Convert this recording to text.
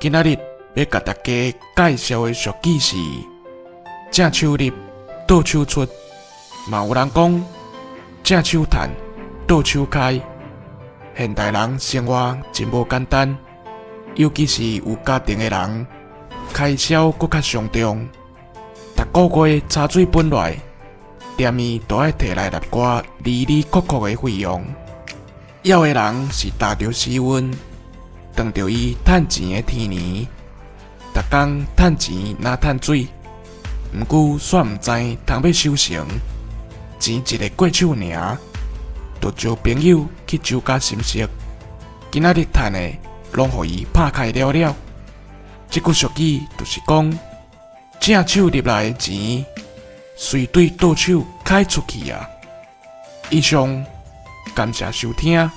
今仔日欲共大家介紹的俗語是：正手入，倒手出。嘛有人講，正手趁，倒手開。現代人生活真無簡單，尤其是有家庭的人，開銷閣較傷重。逐個月查水本來，店面都愛提來納寡離離扣扣的費用。有的人是踏著時運，撞著伊趁錢的天年，逐工趁錢若趁水。毋過煞毋知通欲收成，錢一个過手爾，就招朋友去酒家心息。今仔日趁的，攏予伊拍開了了。這句俗語就是講，正手入來的錢，隨對倒手開出去啊！以上，感謝收聽。